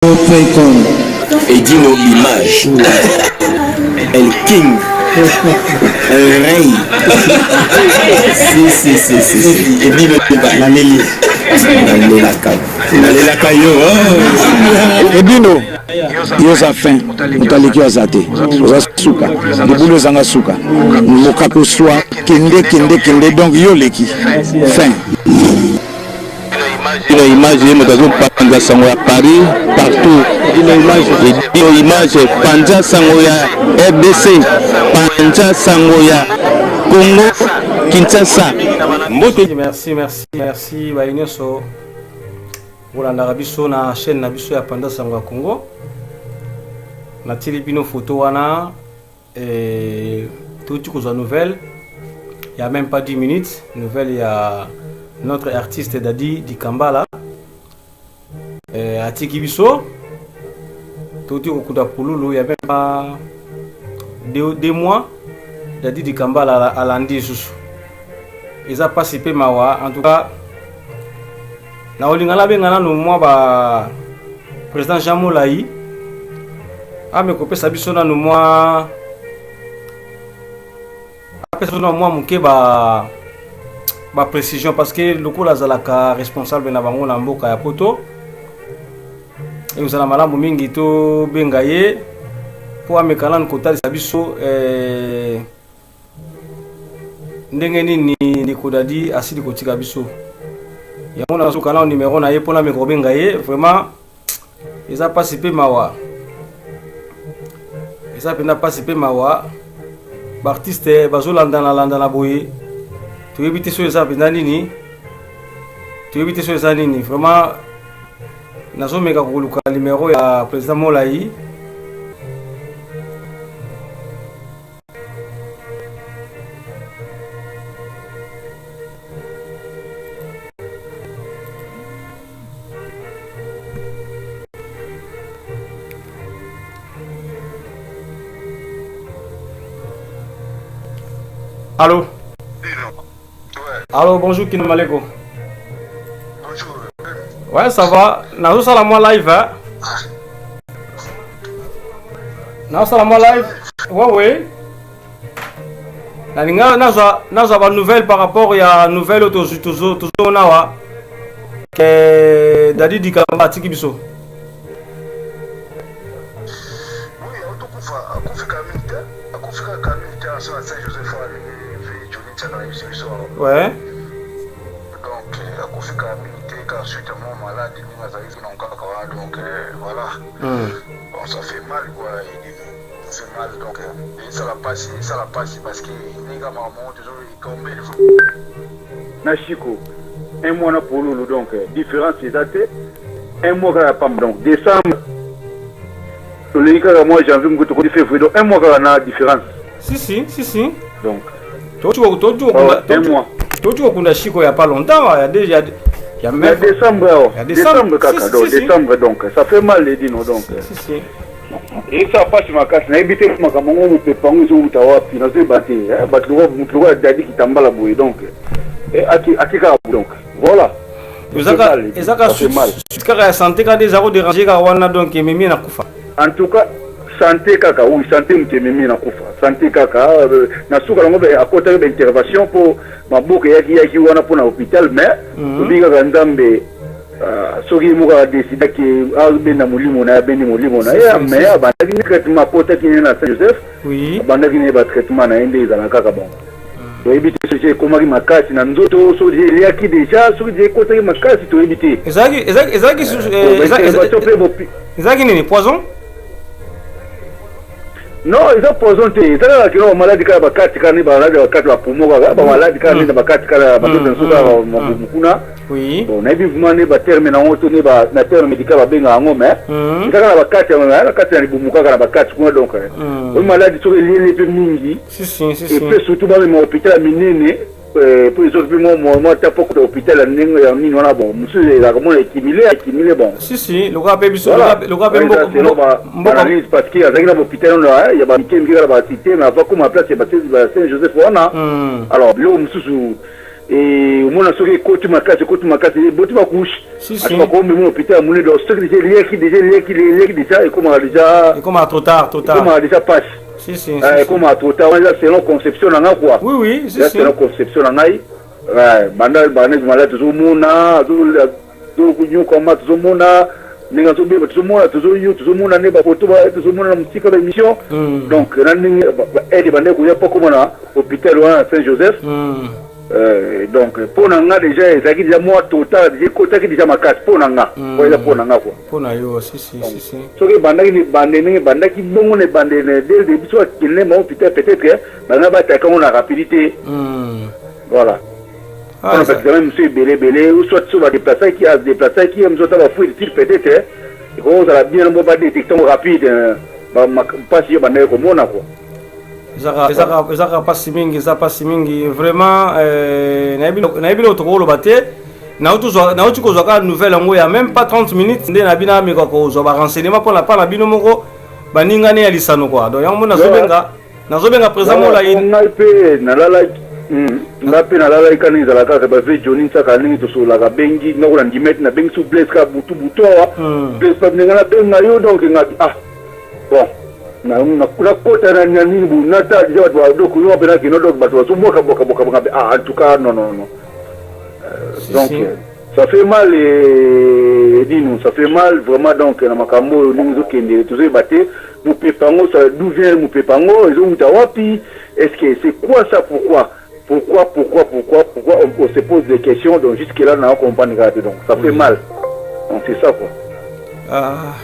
Paycom. Edino Image. El King. El Rey. Si, si, si, si, si. Edino Image. Naleli. Nalelaka. Nalelaka yo. Oh. Edino, yo oza fin, moto aleki yo aza te, oza suka, libulu ezanga suka, mokapo swa, kende kende kende, donc yo oleki fin. Dino Image ye moto azopanza sango ya Paris partout. Dino Image, Dino Image panza sango ya RDC, panza sango ya Congo Kinshasa. Mbote. Merci, merci, merci baye nyonso bolandaka biso na chaîne na biso ya Panza Sango ya Congo. Natili bino photo wana eh, touti kozwa nouvelle il y a même pas 10 minutes, nouvelle ya notre artiste Dadi Dikambala eh, atiki biso touti kokuta pululu il y a même pas 2 mois. Dadi Dikambala alandi lisusu, eza mpasi mpe mawa. En tout cas, na olinga nabenga nanu mwa ba président Jean Molai ame kopesa biso nanu mwa, apesa biso nanu mwa moke ba précision, parce que lokola azalaka responsable na bango na mboka ya Poto, ekozala malamu mingi tobenga ye mpo ameka nanu kotalisa biso ndenge nini ndeko Dadi asili kotika biso. Yango nazoka nano numero na ye mpona ameka kobenga ye. Vraiment, eza mpasi mpe mawa, eza mpenza mpasi mpe mawa. Baartiste bazolandana landana boye, toyebi te soki eza mpenza nini, toyebi te soki eza nini. Vraiment, nazomeka koluka numero ya président Molai. Allô? Allô, bonjour Kino Maleko. Bonjour. Ouais, ça va. Nazosala mwa live, hein? Nazosala mwa live. Ouais. Nalinga nazwa ba nouvelle par rapport ya nouvelle oyo tozomona awa ke Dadi Dikamba atiki biso. Oui, autokufa, akufi kaka mingi te, akufi kaka mingi te, aso na Saint Joseph wana ndenge Johnny Tiaka na biso biso awa. Donc akufi kaka mingi te, kaka suite ya mwa malade ndenge azalaki nango kaka wana. Donc voilà. Bon, ça fait mal quoi, ça fait mal. Donc esala pasi, esala pasi, parce que ndenge kaka makambo moko tozo combien de fois na Chiko un mois na Pululu, donc différence eza te, un mois kaka pamba. Donc décembre toleki kaka mois janvier moke, tokoti février, donc un mois kaka na différence. Si, si, si, si. Donc un mois. Toti kokunda Chiko ya pas longtemps, ya déjà ya ya décembre awa. Ya décembre. Décembre kaka. Si, donc si, si. Décembre, donc ça fait mal, Edino, donc Si, si. Eza mpasi makasi. Nayebi te makambo yango, mopepe yango ezowuta wapi, nazoyeba te. Bato lokola moto lokola Dadi Kitambala boye, donc aki kaka, donc voilà. Ezaka suite kaka ya santé kaka nde eza kodéranger kaka wana, donc ememi na kufa. En tout cas, santé kaka, oui, santé moto ememi na kufa, santé kaka. Na suka yango akotaki baintervention mpo maboko eyaki yaki wana mpo na hôpital, mais tobi kaka Nzambe soki moko adécidaki abenda molimo na ye, abendi molimo na ye. Mais abandaki ne traitement, akotaki ne na Saint Joseph, abandaki ne batraitement na ye nde ezala kaka. Bon, toyebi te soki ekomaki makasi na nzoto, soki eliaki déjà, soki deja ekotaki makasi, toyebi te. Ezalaki nini, poison? Non, eza poison te, eza kaka kino bamaladi kaka bakati kaka nde bamaladi ya bakati bapoumon, kaka bamaladi kaka nde na bakati kaka banzoto na biso kaka mabumu kuna. Bon, nayebi vraiment nde baterme nango to nde na terme médical babengaka yango, mais eza kaka na bakati, na kati na libumu kaka na bakati kuna. Donc oyo maladi soki elieli mpe mingi epe surtout bamema hôpital ya minene mpo ezoki mpe mwa ta mpo kota hôpital ya ndenge ya nini wana. Bon, mosusu ezalaka mona ekimile ekimile, bon. Si, si, lokola mpe biso, lokola mpe mboka, parce que azalaki na bahôpital wana ya bamike mike kaka, bacité, mais avant koma place ya ba Saint Joseph wana, alors biloko mosusu. Et omona soki ekoti makasi, ekoti makasi, eboti ba couche. Si, si. Ata bakomema na hôpital ya monene, donc soki déjà eliaki, déjà eliaki, eliaki déjà, ekomaka déjà. Ekomaka trop tard, trop tard. Ekomaka déjà pasi. Si, si, si, Eh, si. ekomaka trop tard. Wana eza selon conception na nga quoi. Oui, oui, si, Eza si. selon conception na ngai. Ouais, banda banda malade tozomona, azonyokama, tozomona ndenge azobeba, tozomona, tozoyo, tozomona nde bafoto, tozomona na mosika ba émission. Donc na ndenge aide bandeki koya mpo akoma na hôpital wana na Saint Joseph. Donc mpo na nga déjà ezalaki déjà mwa total, déjà ekotaki déjà makasi mpo na nga. Po eza mpo na nga quoi. Mpo na yo, si, si, si, si. Soki ebandaki na ebande, ndenge ebandaki bongo na ebande dès le début, soki akende ma hôpital, peut-être banga bataka yango na rapidité. Voilà. Ah, mpona baexamen mosusu ebele ebele, ou soit so badéplaçaki, adéplaçaki mosusu, ata bafuite utile, peut-être ekoki kozala bien mpo badétecte yango rapide, mpasi yo bandaki komona quoi. Ezaka mpasi mingi, eza mpasi mingi vraiment. Nayebi loko tokoloba te. Nauti kozwa kaka nouvelle yango ya même pas 30 minutes, nde na bino ameka kozwa barenseignement mpona pa na bino moko baningani ya lisano quoi. Donc yango mo nazobenga président Molai. Ngai mpe nalalaki, nga mpe nalalaki kaka ndenge ezalaka kaka. Bave Johnny Nsaka, ndenge tosololaka, bengi nga kola ndimete, nabengi su Blaise kaka butu butu awa. Blaise pa ndenge nabenga yo, donc nga ah bon, nakota na nini bu nata déjà bato badoko yo mpe nakino, donc bato bazobwaka bwaka bwaka bwaka. Ah, en tout cas, non, non, non. Donc ça fait mal nino, ça fait mal vraiment. Donc na makambo oyo ndenge ezokende, tozoyeba te mopepe yango d'où vient, mopepe yango ezowuta wapi, est-ce que c'est quoi ça, pourquoi, pourquoi, pourquoi, pourquoi, pourquoi, on se pose des questions. Donc jusque là na comprendre kaka te, donc ça fait mal, donc c'est ça quoi. Ah,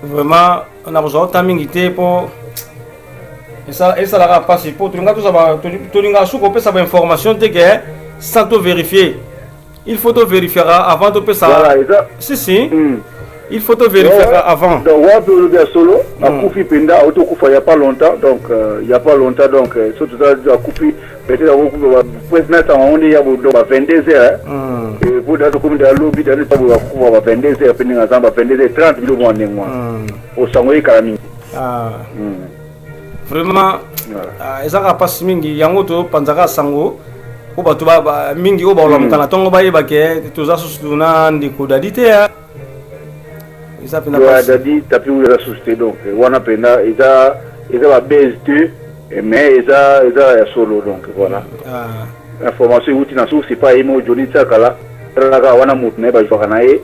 vraiment nakozwa ota mingi te mpo esalaka mpasi, mpo tolinga tolingaka su kopesa bainformation te ke sans to vérifier. Il faut to vérifiera avant topesa. Voilà, eza Si, si. Il faut to vérifier avant. Donc wapi olobi ya solo, akufi mpenza, auti okufa il y a pas longtemps, donc il y a pas longtemps. Donc so toza, akufi peut-être akokufa presque na ntango yango nde ya bo, donc ba 22 heures po da tokomi da lobi da nde akufa ba 22 heures mpe ndenge aza ba 22 heures 30, biloko mwa ndenge wana, osango ekala mingi. Ah. Vraiment ezaka mpasi mingi. Yango topanzaka sango po bato mingi oyo baolamuka na ntongo bayeba ke toza susu na ndeko Dadi te. Eza mpenza. Dadi Tapi oyo eza susu te, donc wana mpenza eza babase te, mais eza ya solo. Donc voilà, information euti na source epai ye moko Johnny Nsakala. Talaka wana motu na ye bazwaka na ye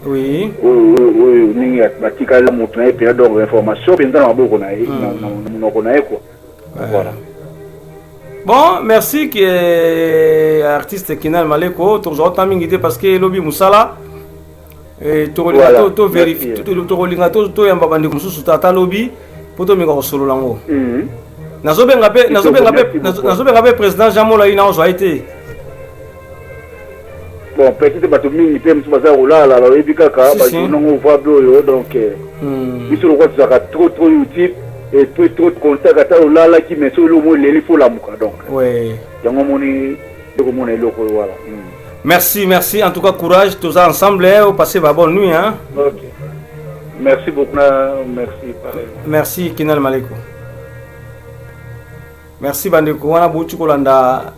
oyo ndenge batikali motu na ye mpenza, donc information mpenza na maboko na ye, na monoko na ye quoi, voilà. Bon, merci ke artiste Kinal Maleko. Tozwa ota mingi te parce que elobi mosala, tokolinga toyamba bandeko mosusu tata lobi mpo tomeka kosolola yango. Nazobenga mpe président Jean Molai, na ozwa ye te. Bon, peut-être bato mingi mpe mosusu baza kolala, bayebi kaka bajournango ouvrable oyo. Donc biso lokwa tozalaka trop trop utile et puis trop contact, ata olalaki, mais so eloko mo eleli, fo olamuka. Donc yango omoni ekomona eloko oyo, voilà. Merci, merci en tout cas, courage, toza ensemble, hein, passez ba bonne nuit, hein. Ok, merci beaucoup, merci, pareil. Merci Kinal Maleko, merci. Bandeko wana bouti kolanda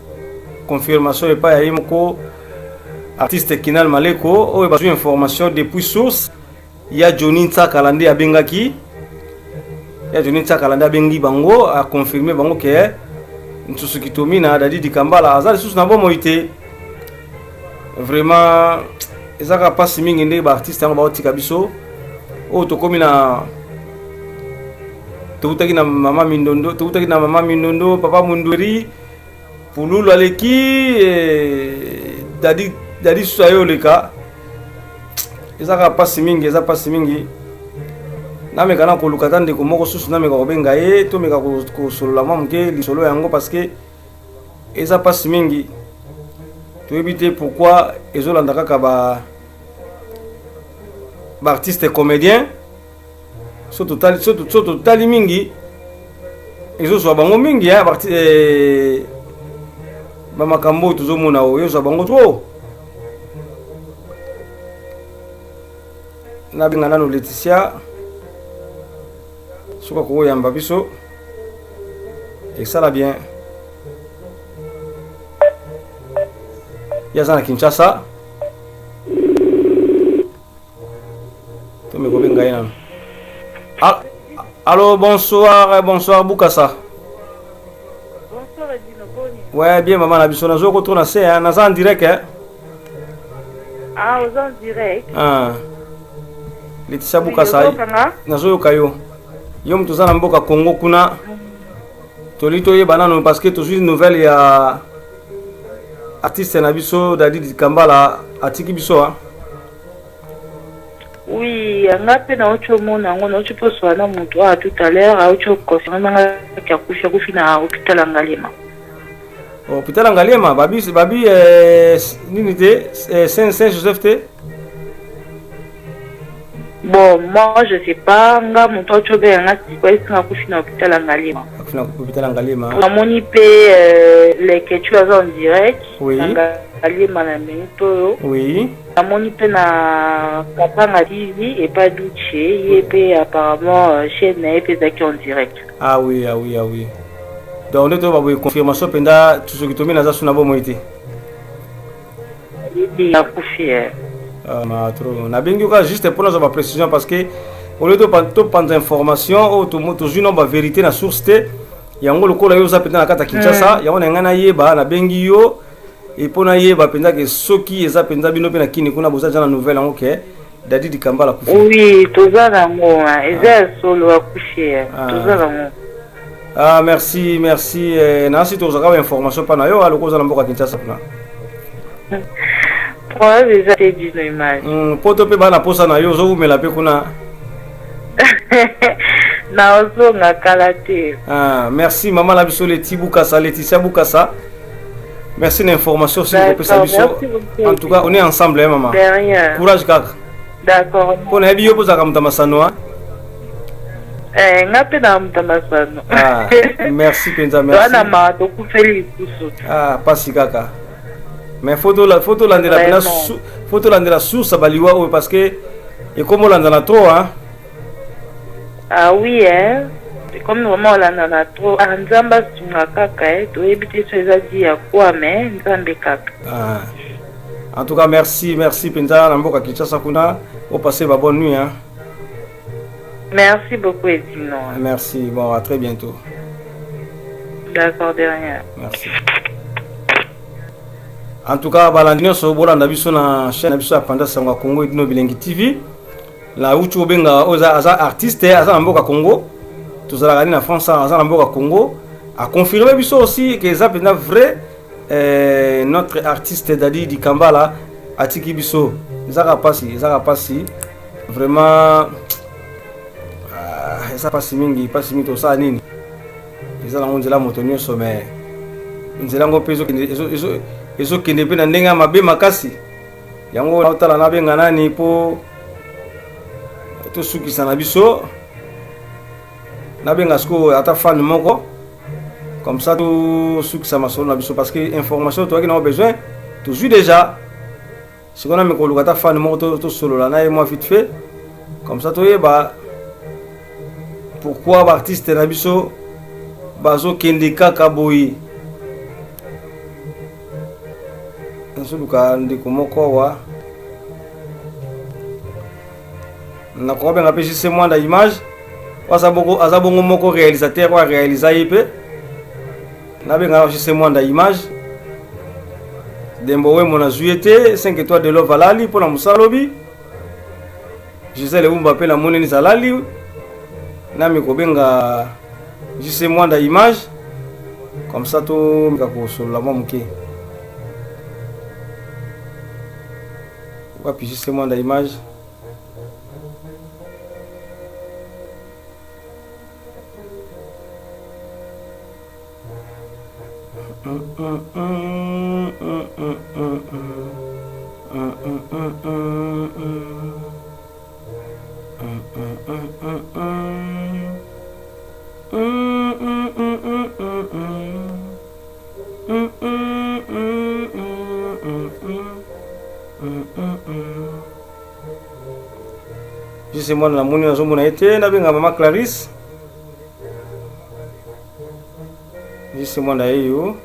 confirmation epai ya ye moko artiste Kinal Maleko oyo bazwi information depuis source ya Johnny Nsakala nde abengaki, ya Johnny Nsakala nde abengi bango, aconfirme bango ke Nsusu Kitomina Dadi Dikambala aza lisusu na bomoi te. Vraiment ezaka mpasi mingi ndenge baartiste yango baotika biso. Oyo tokómi na toutaki na mama Mindondo, toutaki na mama Mindondo, papa Mundweri Pululu aleki, Dadi, Dadi susu aye oleka. Eza kaka mpasi mingi, eza mpasi mingi. Nameka na koluka ata ndeko moko susu, nameka kobenga ye, tomeka kosolola mwa moke lisolo yango parce que eza mpasi mingi. Toyebi te pourquoi ezolanda kaka ba baartiste comédien. So totali mingi, ezozwa bango mingi bamakambo oyo tozomona oyo, ezozwa bango trop. Nabenga nano Laetitia, soki akokoyamba biso esala bien. Ye aza na Kinshasa. Tomeka kobenga ye nano. Allo, bonsoir, bonsoir Bukasa. Bonsoir Edino, boni? Ouais, bien maman na biso nazo ko tona se hein, naza en direct hein. Ah, oza en direct. Ah. Laetitia Bukasa. Nazoyoka yo. Yo moto oza na mboka Congo kuna. Toli toyeba nano parce que tozwi nouvelle ya artiste na biso Dadi Dikambala atiki biso hein. Oui, nga mpe nauti omona yango, nauti mpe osola na moto awa tout à l'heure, auti oconfirme nga ke akufi, akufi na hôpital ya Ngaliema. Hôpital ya Ngaliema, babi babi eh, nini te eh, Saint Saint Joseph te? Bon, moi je sais pas, nga moto auti obenga nga sikoyo esinga akufi na hôpital ya Ngaliema. Akufi na hôpital ya Ngaliema. Namoni mpe euh, Leketchou aza en direct. Oui. Na Ngaliema na minute oyo. Oui. Namoni pe na Kapanga TV epa Dutshe ye pe apparemment euh, chaîne na ye pe ezalaki en direct. Ah oui, ah oui, ah oui. Donc nde toyeba boye confirmation mpenza soki tomi naza su na bomoi te. Akufi eh. Ah, ma trop. Nabengi yo kaka juste mpo nazwa ba précision parce que au lieu topanza information oyo tozwi no ba vérité na source te yango lokola yo oza mpenza na kati ya Kinshasa yango na ngai nayeba nabengi yo Et mpo nayeba mpenza ke soki eza mpenza bino mpe na kini kuna boza deja na nouvelle yango ke Dadi Dikambala akufi. Oui, toza nango, eza ya solo akufi, ah. toza nango. Ah, merci, merci. Eh, nasi tozwaka ba information mpa na yo aloko oza na mboka Kinshasa kuna. Problème eza te dino image. Poto mpe bana posa na yo ozowumela mpe kuna. Naozonga kala te. Ah, merci mama na biso Leti Bukasa, Laetitia Bukasa. Merci l'information aussi kopesa biso. En tout cas, on est ensemble hein maman. De rien. Courage kaka. D'accord. Pona yebi yo pozaka muta masano hein. Eh, nga pe na muta masano. Ah, merci penza merci. Wana ma tokufeli lisusu. Ah, pasi kaka. Mais faut to faut to landela pena faut to landela source baliwa oyo parce que ekomo landana trop hein. Ah oui hein. Comme vraiment olandana trop. Ah Nzambe asunga kaka eh. Toyebi te so eza di ya quoi mais Nzambe kaka. Ah. En tout cas merci merci penza na mboka Kinshasa kuna o passer ba bonne nuit hein. Merci beaucoup Edino. Merci, bon à très bientôt. D'accord, de rien. Merci. En tout cas, balandi nyonso bolanda biso na chaîne na biso ya Panda Sango ya Congo Edino Bilengi TV. La uti obenga oyo aza artiste aza na mboka Congo tozalaka ni na France aza na mboka Congo a confirmer biso aussi que eza mpenza vrai eh, notre artiste Dadi Dikambala atiki biso ezaka pasi ezaka pasi vraiment ah, eza pasi mingi pasi mingi tosala nini eza nango nzela moto nyonso mais nzela yango mpe ezokende mpe na ndenge ya mabe makasi yango naotala nabenga nani mpo tosukisa na biso nabenga sikoyo ata fan moko comme ça tosukisa masolo na biso parce que information toyaki nango besoin tozwi déjà sikoyo nameka koluka ata fan moko tosolola na ye mwa vite fait comme ça toyeba pourquoi baartiste na biso bazokende kaka boye nazoluka ndeko moko awa nakobenga mpe jc mwanda image aza bongo moko réalisateur oyo aréalisa ye mpe nabenga jc mwanda image dembo wemo nazwi ye te 5 étoile de love alali mpo na mosala lobi Gisèle Wumba mpe namoni nini alali nami kobenga JC Mwanda image comme ça tomeka kosolola mwa moke wapi JC Mwanda image Jise mwana namoni nazomona ye te nabenga mama Clarisse Jise mwana ye yo.